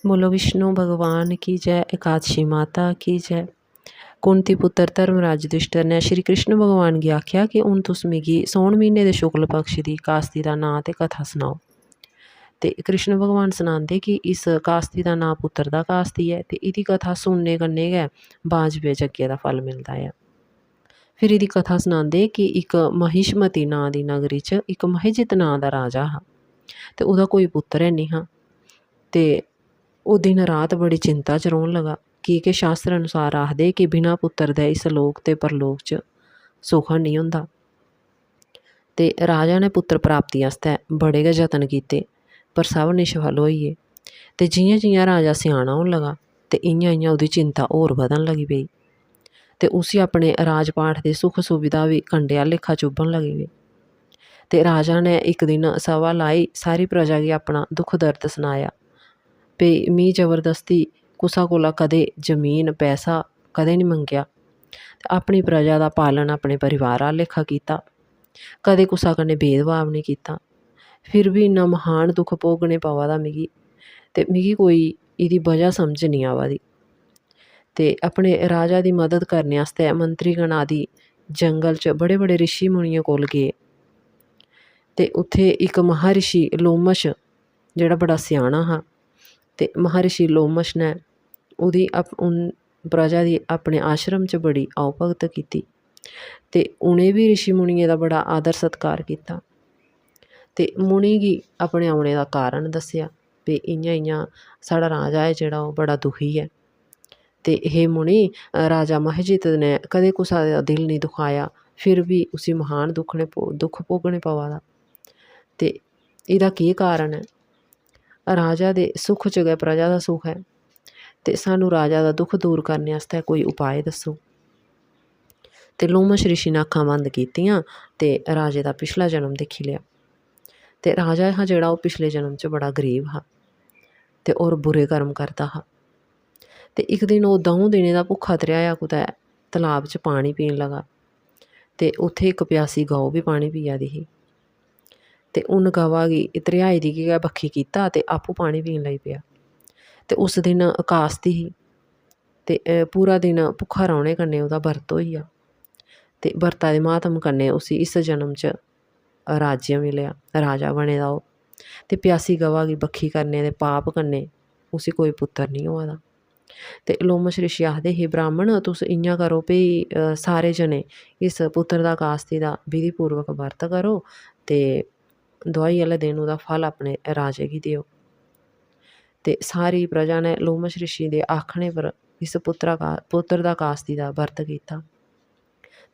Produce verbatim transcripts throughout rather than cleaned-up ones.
बोलो विष्णु भगवान की जय, एकादशी माता की जय। कुंती पुत्र धर्मराज युधिष्ठिर ने श्री कृष्ण भगवान गी आखेआ कि हून तुस मिगी सौन म्हीने दे शुक्ल पक्ष दी कास्ती दा नांऽ ते कथा सनाओ। ते कृष्ण भगवान सनांदे कि इस कास्ती दा नांऽ पुत्र दा कास्ती ऐ ते एह्दी कथा सुनने कन्नै गै वाजपेय यज्ञ दा फल मिलदा ऐ। फिर एह्दी कथा सनांदे कि इक महिष्मति नांऽ दी नगरी च इक महिजित नांऽ दा राजा हा ते ओह्दा कोई पुत्र है निं हा। ते ओह् दिन रात बड़ी चिंता च रौह्न लगा, की के शास्त्र अनुसार आखदे कि बिना पुत्तर दे इस लोक ते परलोक च सुख हैन्नी होंदा। ते राजा ने पुत्तर प्राप्ति आस्तै बड़े गै जतन कीते, पर सब निष्फल होई गे। ते जि'यां जि'यां राजा स्याना होन लगा, ते इ'यां इ'यां ओह्दी चिंता होर बधन लगी पेई। ते उसी अपने राजपाठ दी सुख सुविधा बी कंडे आह्ला लेखा चुब्भन लगी पेई। ते राजा ने इक दिन सभा लाई, सारी प्रजा गी अपना दुख दर्द सनाया। भई, मी जबरदस्ती कुसै कोला कदें जमीन, पैसा कदें निं मंगेआ। ते अपनी प्रजा दा पालन अपने परिवार आह्ला लेखा कीता। कदें कुसै कन्नै भेदभाव निं कीता। फिर बी इन्ना म्हान दुख भोगने पवा दा मिगी, ते मिगी कोई एह्दी बजह समझ निं आवा दी। ते अपने राजा दी मदद करने आस्तै मंत्रीगण आदि जंगल च बड़े-बड़े रिशी मुनियें कोल गे। ते उत्थै इक महारिशी लोमश, जेह्ड़ा बड़ा स्याना हा, ते महारिशी लोमश ने ओह्दी अप-, उन प्रजा दी अपने आश्रम च बड़ी आओ भगत कीती। ते उ'नें बी रिशी मुनियें दा बड़ा आदर सत्कार कीता। ते मुनि गी अपने औने दा कारण दस्सेआ, भई इ'यां इ'यां साढ़ा राजा ऐ जेह्ड़ा, ओह् बड़ा दुखी ऐ। ते हे मुनि, राजा महिजित ने कदें कुसै दा दिल निं दुखाया, फिर बी उसी म्हान दुक्ख ने पो-, दुक्ख भोगने पवा दा। ते एह्दा केह् कारण ऐ? राजा दे सुख च गै प्रजा दा सुख ऐ। ते सानूं राजा दा दुख दूर करने आस्तै कोई उपाय दस्सो। ते लोमश रिशी ने अक्खां बंद कीतियां ते राजे दा पिछला जन्म दिक्खी लेआ। ते राजा हा जेह्ड़ा, ओह् पिछले जन्म च बड़ा गरीब हा ते होर बुरे कर्म करदा हा। ते इक दिन ओह् द'ऊं दिनें दा भुक्खा त्रेहाया कुतै तलाब च पानी पीन लगा। ते उत्थै इक प्यासी गौ बी पानी पिया दी ही। ते उन्न गवा गी त्रेहाई दी गै बक्खी कीता ते आपूं पानी पीन लगी पेआ। ते उस दिन कास्ती ही ते, अ, पूरा दिन भुक्खा रौह्ने कन्नै ओह्दा बर्त होई गेआ। ते बर्ता दे म्हात्म कन्नै उसी इस जन्म च राज्य मिलेआ, राजा बने दा ओह्। ते प्यासी गवा गी बक्खी करने दे पाप कन्नै उसी कोई पुत्तर निं होआ दा। ते लोमश रिशी आखदे, "हे ब्राह्मण, तुस इ'यां करो भई, अ, सारे जने इस पुत्तर दा कास्ती दा विधिपूर्वक बर्त करो ते दोआई आह्ले दिन ओह्दा फल अपने राजे गी देओ।" ते सारी प्रजा ने लोमश रिशी दे आखने पर इस पुत्तरा का-, पुत्तर दा कास्ती दा बर्त कीता।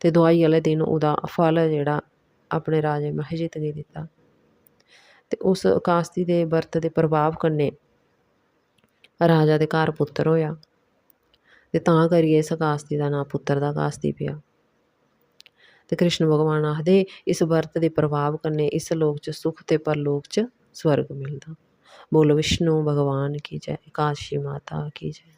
ते दोआई आह्ले दिन ओह्दा फल जेह्ड़ा अपने राजे महिजित गी दित्ता। ते उस कास्ती दे बर्त दे प्रभाव कन्नै राजा दे घर पुत्तर होएआ। ते तां करियै इस कास्ती दा नांऽ पुत्तर दा कास्ती पेआ। ते कृष्ण भगवान आखदे, "इस बर्त दे प्रभाव कन्नै इस लोक च सुख ते परलोक च स्वर्ग मिलदा।" बोलो विष्णु भगवान की जय, एकादशी माता की जय।